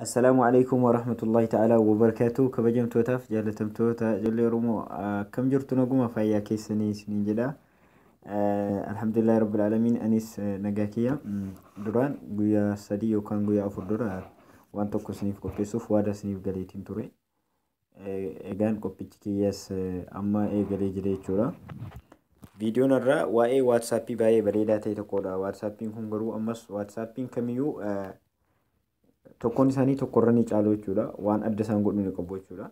Assalaamu alaikum warahmatullahi ta'ala wabarakaatu. Kabajamtootaaf jaalatamtoota ijoollee Oromoo, akkam jirtu? Naguma fayyaa keessanii isiniin jedha. Alhamdulillahi rabbil aalamiin, anis nagaa kiyya. Duraan guyyaa 3 yookaan guyyaa 4 dura waan tokko isiniif qopheessuuf waada isiniif galeetiin ture. Egaan qophichi kiyyas amma eegalee jira jechuudha. Viidiyoon irraa waa'ee Waatsaappii baay'ee bareedaa ta'e tokkodha. Waatsaappiin kun garuu ammas Waatsaappiin kamiyyuu tokkoon isaanii tokkorra ni caalu jechuudha. Waan adda isaan godhu ni qabu jechuudha.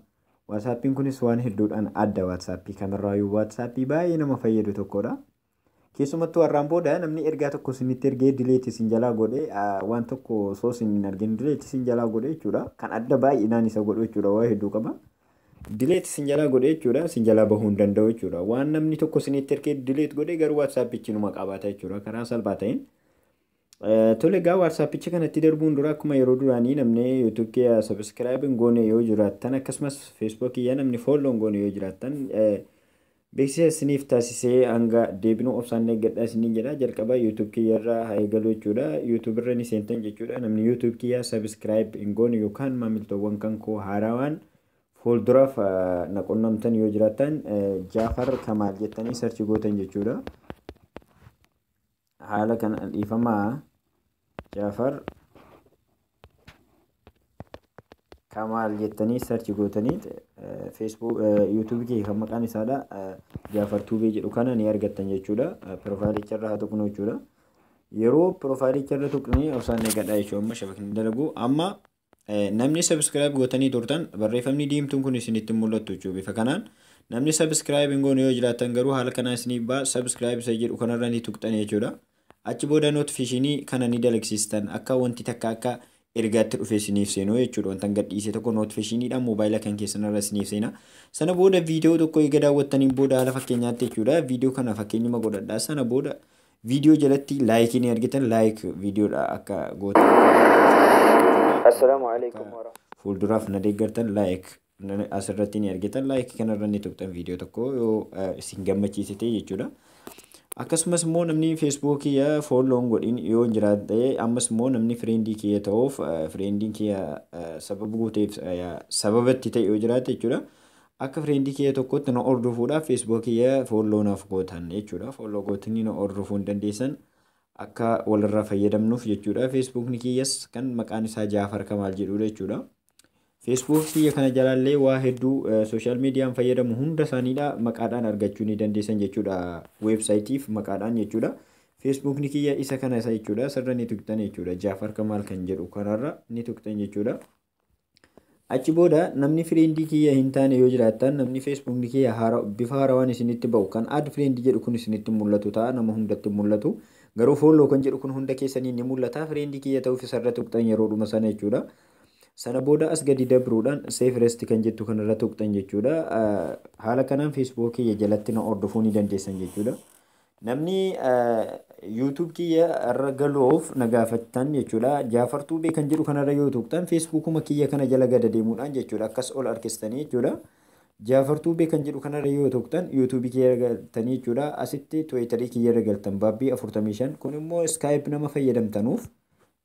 Waatsaappiin kunis waan hedduudhaan adda Waatsaappii kamirraayyuu Waatsaappii baay'ee nama fayyadu tokkodha. Keessumattuu har'aan booda namni ergaa tokko isinitti ergee delete isin jalaa godhe, waan tokko osoo isin hin argin delete isin jalaa godhe jechuudha. Kan adda baay'inaan isa godhu jechuudha, waa hedduu qaba. Delete isin jalaa godhe jechuudha, isin jalaa bahuu hin danda'u jechuudha. Waan namni tokko isinitti ergee delete godhe garuu Waatsaappichi numa qabaata jechuudha, karaa salphaa ta'een. Tole, egaa Waatsaappicha kanatti darbuun dura akkuma yeroo duraanii namni YouTube kiyya subscribe hin goone yoo jiraattan, akkasumas Facebook kiyya namni follow hin goone yoo jiraattan, beeksisa isiniif taasisee hanga deebinuu obsaan eeggadhaa isiniin jedha. Jalqaba YouTube kiyya irraa haa eegalu jechuudha. YouTube irra ni seentan jechuudha. Namni YouTube kiyya subscribe hin goone yookaan maamiltoowwan kan koo haarawaan fuulduraaf na qunnamtan yoo jiraattan, Jaafar Kamaal jettanii search gootan jechuudha. Haala kana, dhiifamaa, Jaafar Kamaal jettanii search gootanii Facebook YouTube kee kan maqaan isaadha Jaafar Tuubee jedhu kana ni argattan jechuudha. Piroofaayilicha irra haa tuqnu jechuudha. Yeroo piroofaayilicha irra tuqnee obsaan eegadhaa jechuudha, amma shabakni dalagu. Amma namni subscribe gootanii turtan barreeffamni diimtuun kun isinitti mul'attu jechuudha bifa kanaan. Namni subscribe hin goone yoo jiraattan garuu haala kanaan isiniif ba'a, subscribe isa jedhu kanarra ni tuqxan jechuudha. Achi booda notification kana ni dalagsiistan, akka wanti takka akka ergaatti dhufe isiniif seenuu jechuudha. Wanta gadhiise tokko notificationiidhaan moobaayila kan keessanirra isiniif seena. Sana booda viidiyoo tokko eega daawwattaniin booda, haala fakkeenyaatti jechuudha. Viidiyoo kana fakkeenyuma godhadhaa. Sana booda viidiyoo jalatti like ni argitan, like viidiyoodha akka gootan. Assalaamu alaikum. Fuulduraaf na deeggartan like asirratti ni argitan, like kanarra ni tuqxan viidiyoo tokko yoo isin gammachiise ta'e jechuudha. Akkasumas immoo namni Facebook kiyya follow hin godhin yoo hin jiraate, ammas immoo namni friendii kiyya ta'uuf friendiin kiyya sababa guuteef sababa itti ta'e yoo jiraate jechuudha. Akka friendii kiyya tokkotti na hordofuudhaaf Facebook kiyya follow naaf gootan jechuudha. Follow gootanii na hordofuu hin dandeessan, akka walirraa fayyadamnuuf jechuudha. Facebookni kiyyas kan maqaan isaa Jaafar Kamaal jedhudha jechuudha. Facebook kiyya kana jalaallee waa hedduu social miidiyaan fayyadamu hunda isaaniidha maqaadhaan argachuu ni dandeessan jechuudha. Weebsaayitiif maqaadhaan jechuudha. Facebookni kiyya isa kana isa jechuudha. Sirra ni tuqxan jechuudha. Jaafar Kamaal kan jedhu kanarra ni tuqxan jechuudha. Achi booda namni friendii kiyya hin taane yoo jiraattan, namni Facebookni kiyya bifa haarawaan isinitti ba'u kan add friendii jedhu kun isinitti mul'atu ta'a, nama hundatti mul'atu. Garuu follow kan jedhu kun hunda keessanii ni mul'ata. Friendii kiyya ta'uuf isarra tuqxan yeroodhuma sana jechuudha. Sana booda as gadi dabruudhaan see first kan jettu kanarra tuqxan jechuudha. Haala kanaan Facebook kiyya jalatti na hordofuu ni dandeessan jechuudha. Namni YouTube kiyya irra galuuf na gaafattan jechuudha. Jaafar Tuubee kan jedhu kanarra yoo tuqxan, Facebookuma kiyya kana jala gada deemuudhaan jechuudha. Akkas ol harkistanii jechuudha. Jaafar Tuubee kan jedhu kanarra yoo tuqxan YouTube kiyya galtanii jechuudha. Asitti Twitterii kiyya irra galtan, Baabbii 45. Kun immoo Skype nama fayyadamtanuuf,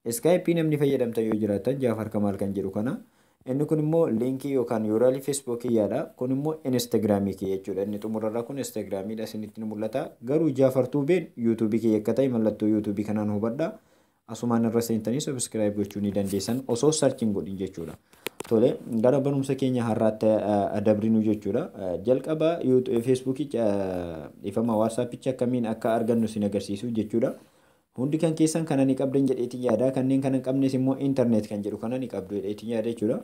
Skype namni fayyadamtan yoo jiraattan, Jaafar Kamaal kan jedhu kana. Inni kun immoo linkii yookaan URL Facebook kiyyaadha. Kun immoo Instagramii kiyya jechuudha. Inni xumurarraa kun Instagramiidha, isinitti ni mul'ata. Garuu Jaafar Tuubeen YouTube kiyya akka ta'e mallattoo YouTube kanaan hubadha. Asumaan irra seentanii subscribe gochuu ni dandeessan osoo search hin godhin jechuudha. Tole, gara barumsa keenya har'aatti dabrinu jechuudha. Jalqaba Facebookicha, ifama, Waatsaappicha akkamiin akka argannu isin agarsiisu jechuudha. Hundi kan keessan kana ni qabdan jedheetiin yaada. Kanneen kana hin qabnes immoo internet kan jedhu kana ni qabdu jedheetiin yaada jechuudha.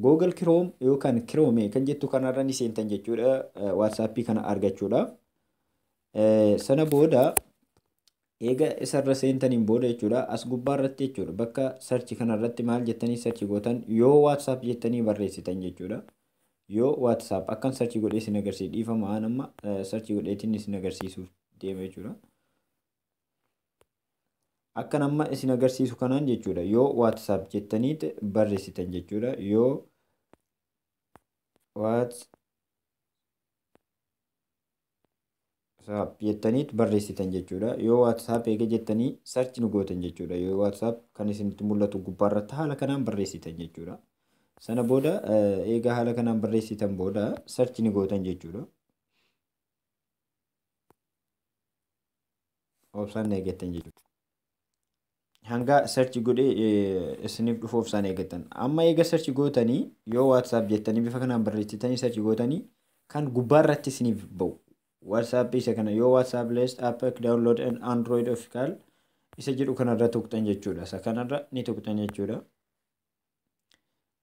Google Chrome yookaan Chrome kan jettu kanarra ni seentan jechuudha Waatsaappii kana argachuudhaaf. Sana booda eega isarra seentaniin booda jechuudha, as gubbaa irratti jechuudha, bakka search kanarratti maal jettanii search gootan? Yoo WhatsApp jettanii barreessitan jechuudha. Yoo WhatsApp akkan search godhee isin agarsiisa, dhiifama, waan amma search godheetiin isin agarsiisuuf deema jechuudha. Akkan amma isin agarsiisu kanaan jechuudha, yoo WhatsApp jettanii barreessitan jechuudha, yoo WhatsApp Jettaniit barreessitan jechuudha. Yoo WhatsApp eega jettanii search nu gootan jechuudha. Yoo WhatsApp kan isinitti mul'atu gubbaarratti haala kanaan barreessitan jechuudha. Sana booda eega haala kanaan barreessitan booda search ni gootan jechuudha. Obsaan eeggattan jechuudha. Hanga search godhee isiniif dhufu obsaan eeggattan. Amma eega search gootanii yoo WhatsApp jettanii bifa kanaan barreessitanii search gootanii kan gubbaarratti isiniif ba'u. WhatsApp isa kana yoo WhatsApp list app download and Android official isa jedhu kanarra tuqxan jechuudha. Isa kanarra ni tuqxan jechuudha.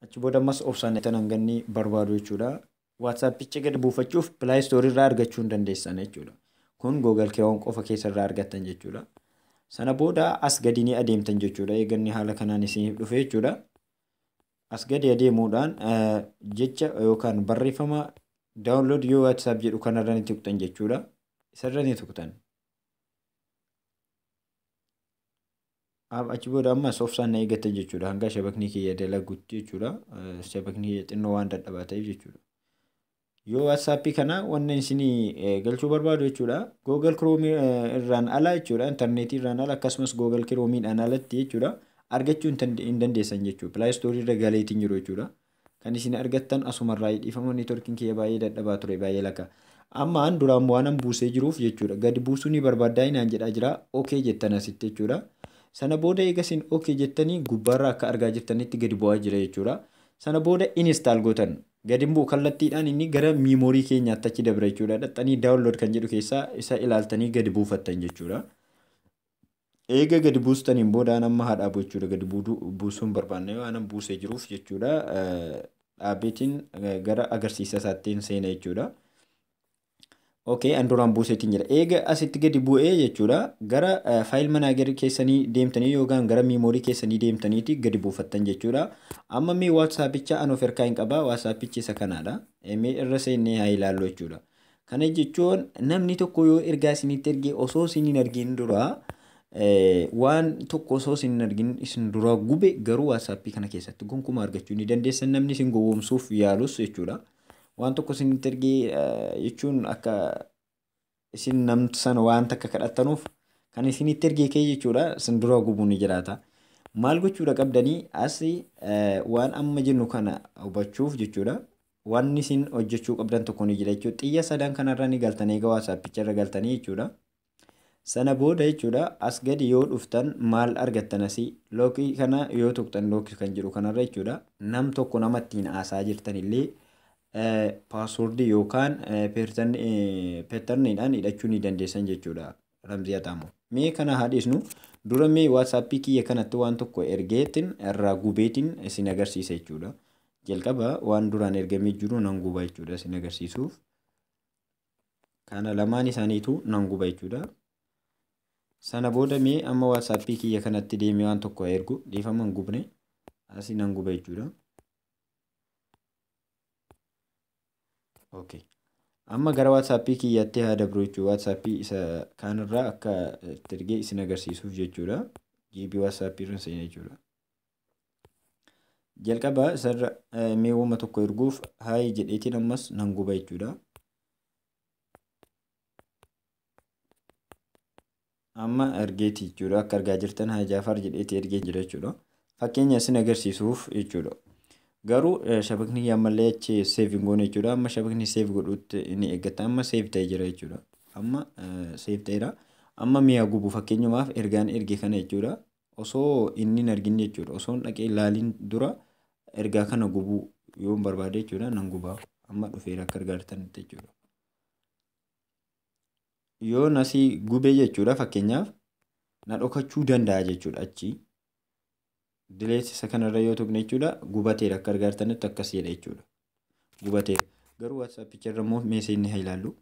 Achi booda ammas obsaan hanga inni barbaadu jechuudha. WhatsAppicha gadi buufachuuf Play Store irraa argachuu hin dandeessan jechuudha. Kun Google Chrome qofa keessa irraa argattan jechuudha. Sana booda as gadi ni adeemtan jechuudha. Eeganni haala kanaan isiniif dhufe jechuudha. As gadi adeemuudhaan jecha yookaan barreeffama download yoo WhatsApp jedhu kanarra ni tuqxan jechuudha. Isarra ni tuqxan. Achi booda ammas obsaan na eeggatan jechuudha. Hanga shabakni kiyya dalagutti jechuudha. Shabakni kiyya xinnoo waan dadhabaa ta'eef jechuudha. Yoo WhatsApp kana wanni isinii galchuu barbaadu jechuudha. Google Chrome irraan ala jechuudha. Intarneetii irraan ala akkasumas Google Chrome'dhaan alatti jechuudha. Argachuu hin dandeessan jechuudha. Play Store irra galeetiin jiru jechuudha. Kan isin argattan asumarraa dhiifama, neetworkiin kiyya baay'ee dadhabaa ture, baay'ee laka. Amma an duraan waan an buusee jiruuf jechuudha. Gadi buusuu ni barbaaddaa naan jedhaa jira. Okay jettan asitti jechuudha. Sana booda eega isin okay jettanii gubbaarraa akka argaa jirtanitti gadi bu'aa jira jechuudha. Sana booda install gootan. Gadi bu'u kallattiidhaan inni gara memory keenyaatti achi dabra jechuudha. Dhaxxanii download kan jedhu keessaa isa ilaaltanii gadi buufattan jechuudha. Eega gadi buustaniin boodaan amma haa dhaabu jechuudha. Gadi buusuun barbaanne waan buusee jiruuf jechuudha. Dhaabbeetiin gara agarsiisa isaattiin seena jechuudha. Okay, an duraan buuseetiin jira. Eega asitti gadi bu'ee jechuudha. Gara file manager keessanii deemtanii yookaan gara memory keessanii deemtaniiti gadi buufattan jechuudha. Amma mee WhatsAppicha an of harkaa hin qabaa. WhatsAppichi isa kanaadha. Mee irra seennee haa ilaallu jechuudha. Kana jechuun namni tokko yoo ergaa isinitti ergee osoo isin hin argin dura, waan tokko osoo isin hin argin isin dura gube, garuu WhatsAppii kana keessatti gonkumaa argachuu ni dandeessan, namni isin gowwoomsuuf yaalus jechuudha. Waan tokko isinitti ergee jechuun akka isin namni sana waan takka kadhattanuuf kan isinitti ergee kee jechuudha, isin dura gubuun ni jiraata. Maal gochuudha qabdanii asi waan amma jennu kana hubachuuf jechuudha. Wanni isin hojjechuu qabdan tokko ni jira jechuudha. Xiyya sadan kanarra ni galtanii egaa WhatsAppicha irra galtanii jechuudha. Sana booda jechuudha as gadi yoo dhuftan maal argattan? Asii lock kana yoo tuqxan, lock kan jedhu kanarra jechuudha. Nam tokko nama ittiin haasaa jirtan illee password yookaan patterniidhaan hidhachuu ni dandeessan jechuudha. Ramzii Ataamoo. Mee kana haa dhiisnu, dura mee WhatsAppii kiyya kanatti waan tokko ergeetiin irraa gubeetiin isin agarsiisa jechuudha. Jalqaba waan duraan ergamee jiru nan guba jechuudha isin agarsiisuuf. Kana lamaan isaaniitu nan guba jechuudha. Sana booda mee amma WhatsAppii kiyya kanatti deemee waan tokko ergu, dhiifama, hin gubne, asii nan guba jechuudha. Okay. Amma gara WhatsAppii kiyyaatti haa dabru jechuudha. WhatsAppii isa kaanirraa akka itti ergee isin agarsiisuuf jechuudha. GB WhatsAppii irra seena jechuudha. Jalqaba isarra mee uuma tokko erguuf hi jedheetiin ammas nan guba jechuudha. Amma ergeeti jechuudha. Akka argaa jirtan hi Jaafar jedheeti ergee jira jechuudha. Fakkeenya isin agarsiisuuf jechuudha. Garuu shabakni ammallee achi save hin goone jechuudha. Amma shabakni save godhutti ni eeggata. Amma save ta'ee jira jechuudha. Amma save ta'eera. Amma mi'a gubu fakkeenyumaaf ergaan erge kana jechuudha. Osoo inni hin argin jechuudha. Osoo hin dhaqee ilaaliin dura ergaa kana gubuu yoo barbaade jechuudha, nan gubaa. Amma dhufeera akka argaa jirtanitti jechuudha. Yoo nasii gubee jechuudha, fakkeenyaaf na dhokachuu danda'a jechuudha achi. Delete isa kanarra yoo tuqne jechuudha, gubateera, akka argaa jirtanitti akkasidha jechuudha. Gubateera. Garuu WhatsAppicha irra immoo mee seennee haa ilaallu.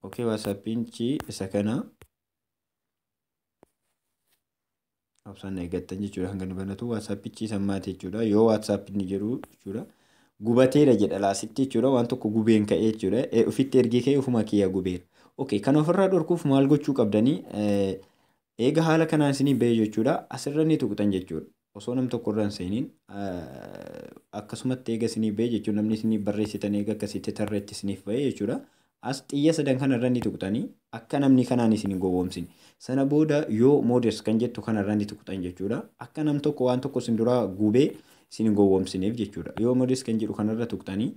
Okay, WhatsAppichi isa kana, obsaan eeggattan jechuudha hanga inni banatu. WhatsAppichi isa maati jechuudha. Yoo WhatsApp inni jedhu jechuudha. Gubateera jedha laasitti jechuudha. Waan tokko gubeen ka'ee jechuudha. Ofitti ergee ka'ee ofuma kiyyaa gubeera. Okay, kan ofirraa dhorkuuf maal gochuu qabdanii? Eega haala kanaan isinii ba'e jechuudha. Asirra ni tuqxan jechuudha. Osoo nam tokko irra hin seeniin akkasumatti eega isinii ba'e jechuudha. Namni isinii barreessitan eega akkasitti tarreetti isiniif ba'e jechuudha. As xiyya sadan kanarra ni tuqxanii akka namni kanaan isin hin gowwoomsine. Sana booda yoo modes kan jettu kanarra ni tuqxan jechuudha. Akka nam tokko waan tokko isin duraa gubee isin hin gowwoomsineef jechuudha. Yoo modes kan jedhu kanarra tuqxanii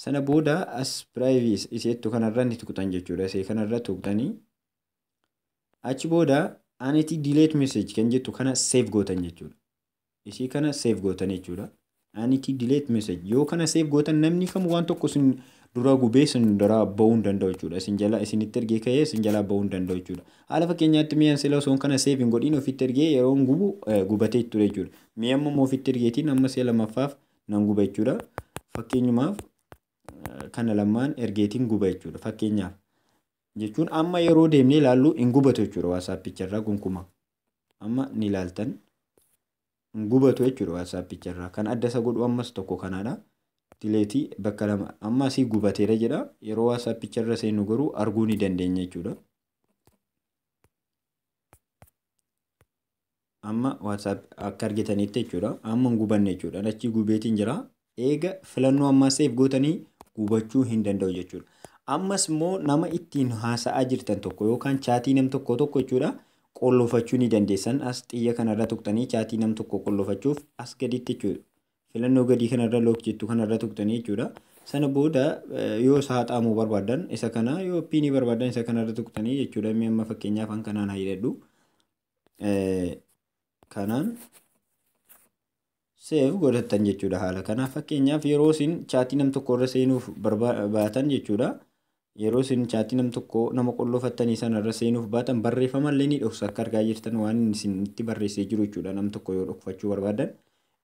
sana booda as privacy iseettu kanarra ni tuqxan jechuudha. Isee kanarra tuqxanii achi booda anti delete message kan jettu kana save gootan jechuudha. Isii kana save gootan jechuudha. Anti delete message yoo kana save gootan namni kam waan tokko isin dura gubee isin dura ba'uu hin danda'u jechuudha. Isin jala isinitti ergee ka'ee isin jalaa ba'uu hin danda'u jechuudha. Haala fakkeenyaatti mi'aan sila osoo kana save hin godhiin ofitti ergee yeroo gubu gubatee ture jechuudha. Mi'a amma ofitti ergeetiin amma si'a lammaffaaf nan guba jechuudha. Fakkeenyumaaf kana lamaan ergeetiin guba jechuudha. Fakkeenyaaf jechuun amma yeroo deemnee ilaallu hin gubatu jechuudha WhatsAppicharraa gonkumaa. Amma ni ilaaltan hin gubatu jechuudha WhatsAppicharraa. Kan adda isa godhu ammas tokko kanaadha. Delete bakka lama amma asii gubateera jedha. Yeroo WhatsAppicharra seennu garuu arguu ni dandeenya jechuudha. Amma WhatsApp akka argitanitti jechuudha. Amma hin gubanne jechuudha. Achii gubeetiin jira. Eega filannoo ammaa save gootanii gubachuu hin danda'u jechuudha. Ammas immoo nama ittiin haasa'aa jirtan tokko yookaan chaatii nam tokko tokko jechuudha qollofachuu ni dandeessan. As xiyya kanarra tuqxanii chaatii nam tokko qollofachuuf as gaditti jechuudha. Filannoo gadii kanarra lock jettu kanarra tuqxanii jechuudha. Sana booda yoo isa haxaamuu barbaadan isa kana yoo piinii barbaadan isa kanarra tuqxanii jechuudha. Mee amma fakkeenyaaf an kanaan haa hidhadhu. Kanaan save godhattan jechuudha haala kanaaf. Fakkeenyaaf yeroo isin chaatii nam tokko irra seenuuf baatan jechuudha. Yeroo isin chaatii nam tokko nama qollofattanii sanarra seenuuf baatan barreeffama illee ni dhoksa akka argaa jirtan waan isinitti barreessee jiru jechuudha. Nam tokko yoo dhokfachuu barbaadan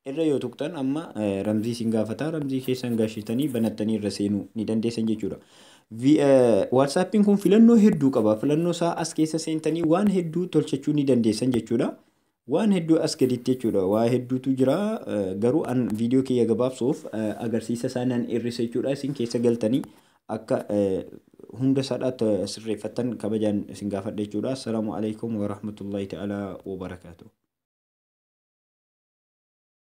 irra yoo tuqxan amma ramzii isin gaafata. Ramzii keessan gaashitanii banattanii irra seenuu ni dandeessan jechuudha. WhatsAppiin kun filannoo hedduu qaba. Filannoo isaa as keessa seentanii waan hedduu tolchachuu ni dandeessan jechuudha. Waan hedduu as gaditti jechuudha. Waa hedduutu jira. Garuu an viidiyoo kiyya gabaabsuuf agarsiisa isaa nan hir'isa jechuudha. Isin keessa galtanii akka hunda isaadhaatti sirreeffattan kabajaan isin gaafadha jechuudha. Assalaamu alaikum warahmatullahi ta'ala wabarakaatuh.